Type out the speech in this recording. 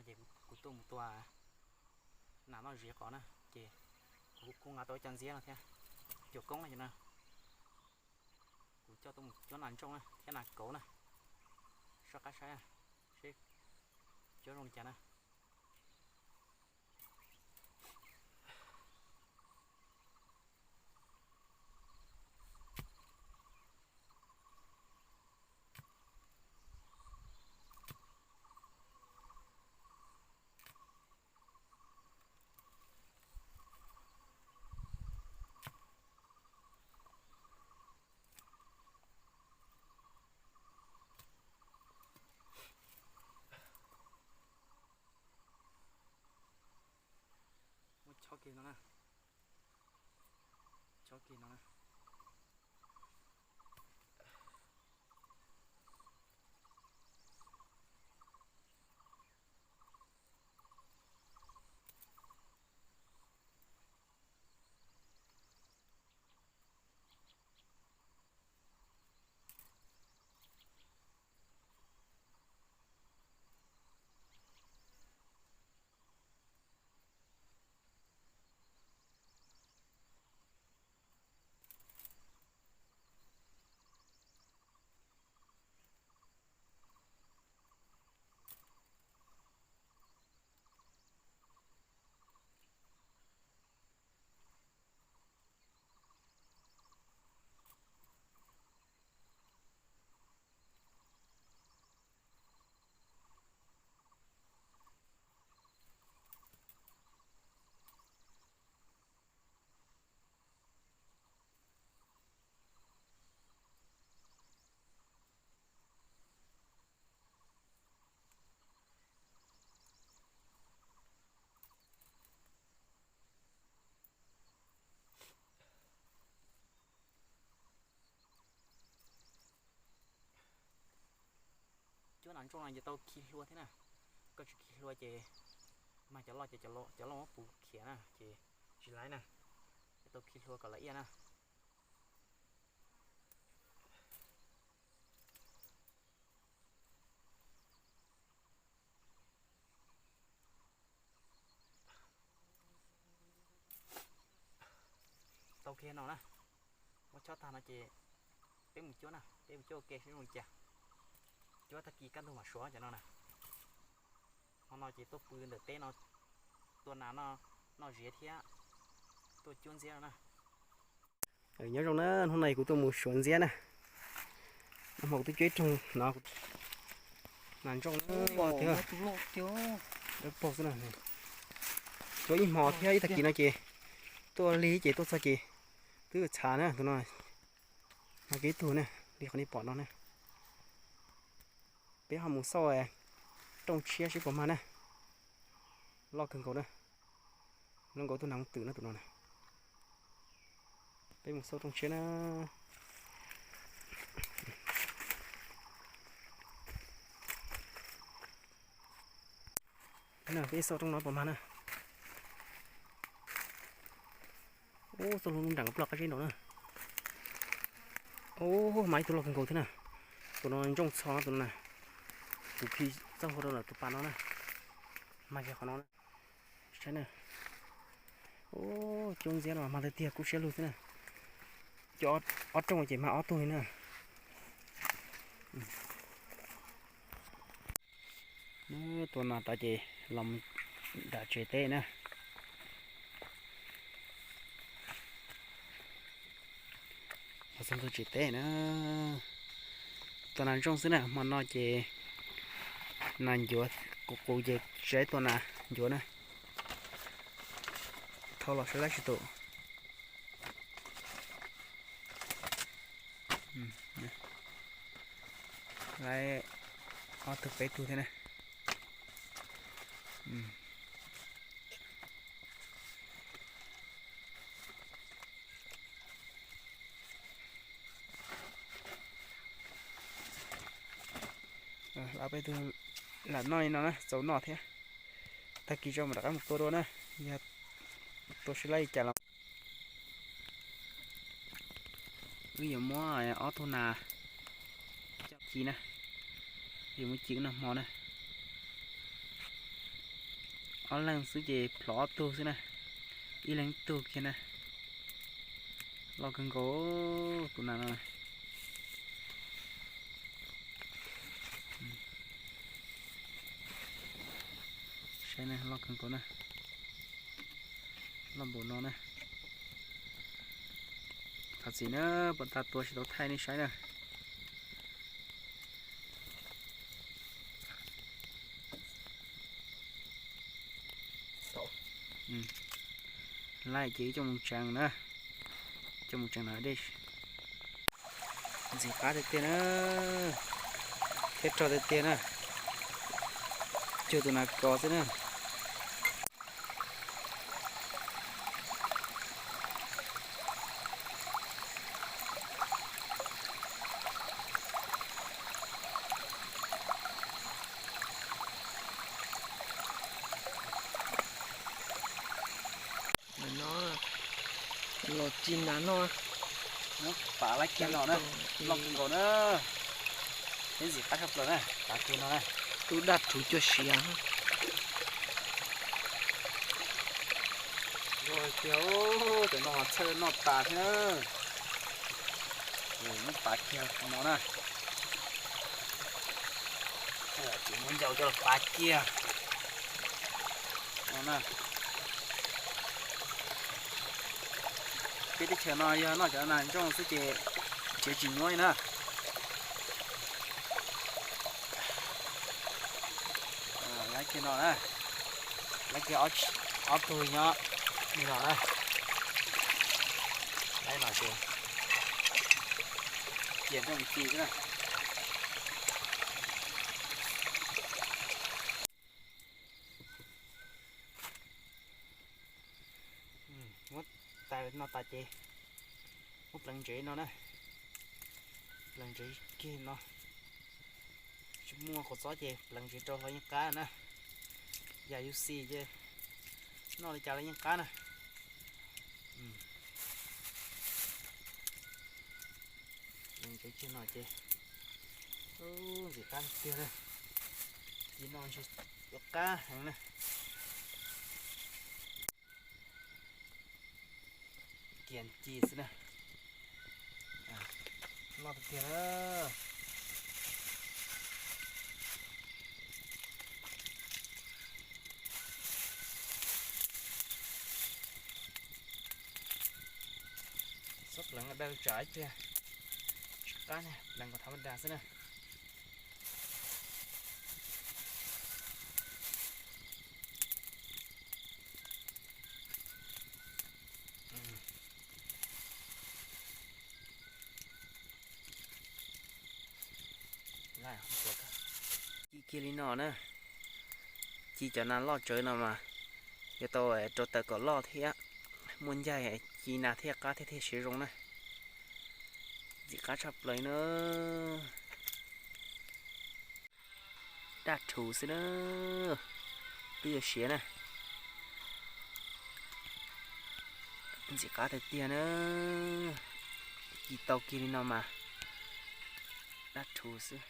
Ces kuv tuaj mus tua nas noj zis qos na, ces kuv kuj nqa tau ib co ntxiab no thiab, cuam koob no ces na, kuv coj tuaj mus cuab nas ntsooj na thiab nas kauv na, soj qab saib seb cuab zoo li cas na. Muab chob kiag no na, chob kiag no na. Cuab nas ntsooj no ces tau khi hlua thiab na. Koj tsis khi hlua ces mag cov loj ces cov loj muab puv khiav na ces tsis laib na. Tau khi hlua kom la ib yam na. Tau kiag no na, muab chob tag no ces peb mus cuab na, peb mus cuab ua ke seb zoo li cas. Cuab tag kis kaj ntug mam suav cov no na. Hmo no ces tuaj pw ntawm teb no, tua nas noj ziav thiab tuaj cuab ntxiab no na. Nyob zoo na, hnub no kuv tuaj mus suav ntxiab na. Nag hmo kuv twb cuab ib rooj no, nas ntsooj na, thiab dawb paug xwb na. Cuab ib hmo thiab ib tag kis no ces tuaj lig ces tuaj txog ces twb txhav na tus no. No ces ib tug na, li qhov nej pom no na. Peb ho mus xauj rooj tshiab seb puas mag na. Loj kawg nkaus na. Loj nkaus tus nas twm no tus no na. Peb mus xauj rooj tshiab na. Peb xauj rooj no puas mag na. Ub, xauj lub nram ploj qab zeb nraud na. Ub, mag ib tug loj kawg nkaus thiab na. Tus no ntsooj txho no tus no na. Kuv khi txoj hlua rau ntawm tus pas no na. Mag kiag qhov no na. Saib na. Ub, cuab ntxiab no mag tiag tiag, kub siab lug thiab na. Cuab ob rooj ces mag ob tug li na. Tua nas tas ces los nram tsev teb na. Los txog ntua tsev teb na. Tua nas ntsooj xwb na, hmo no ces nas ncuav, qus qus ces tsis tua nas ncuav na. Thau los sawv laib tsis tus. Laib ob tug peb tug thiab na. Laib peb tug lam noj li no na, txaus noj thiab. Tag kis tso mam rov qab mus tua dua na, yog tua sib laib li cas los. Wb yuav muab ob tug nas coj ci na, yuav muab ci wb noj hmo na. Ob leeg xwb ces plhov ob tug xwb na. Ib leeg ib tug kiag na. Loj kawg nkaus tus nas no. Saib na, loj kawg nkaus na. Loj npaum no na. Thov txim na, puas tag tua tsis tau thaij nej saib na. Laij ces coj mus tsees na, coj mus tsees na dej. Ntxim qab tiag tiag na, thiab rog tiag tiag na, cuag tus nas kos xwb na. No los ci nas noj. Pav lab kiag no na, loj kawg nkaus na. Peb ntxim qab tshaj plaws na, pav kiag no na. Tub daj rhuv cuag siav. Tiag, cov no txhawj noj tas thiab na. Muab pav kiag no na. Ces muab ncau coj los pav kiag no na. Peb teb chaws no yog noj cov nas ntsooj xwb ces tsev tsis nyuaj li na. Lab kiag no na, lab kiag ob tug nyob li no na. Lab no ces cia nroj ci xwb na. Muab tas no tas ces muab pleev ntsev no na. Pleev ntsev kiag no. Tsis muaj qhov txob ces pleev ntsev rau los yeej qab na. Yam yus xis ces noj li cas los yeej qab na. Pleev ntsev kiag no ces ntxim qab tiag tiag na. Ci no ntshe yuav qab heev na. Kiag ci xwb na. Loj tiag tiag na. Txhob pleev daw tsam ib pliag tsis qab na, pleev kom thav mas das xwb na. Ci kiag li no na, ci cov nas loj tsawv no mas yuav tau rau taws kom loj thiab, muaj ncaig ci nas thiaj qab thiab thiaj siav zoo na. Ntxim qab tshaj plaws na. Daj rhuv xwb na, twb yuav siav na. Ntxim qab tiag tiag na, ci tau kiag li no mas daj rhuv xwb.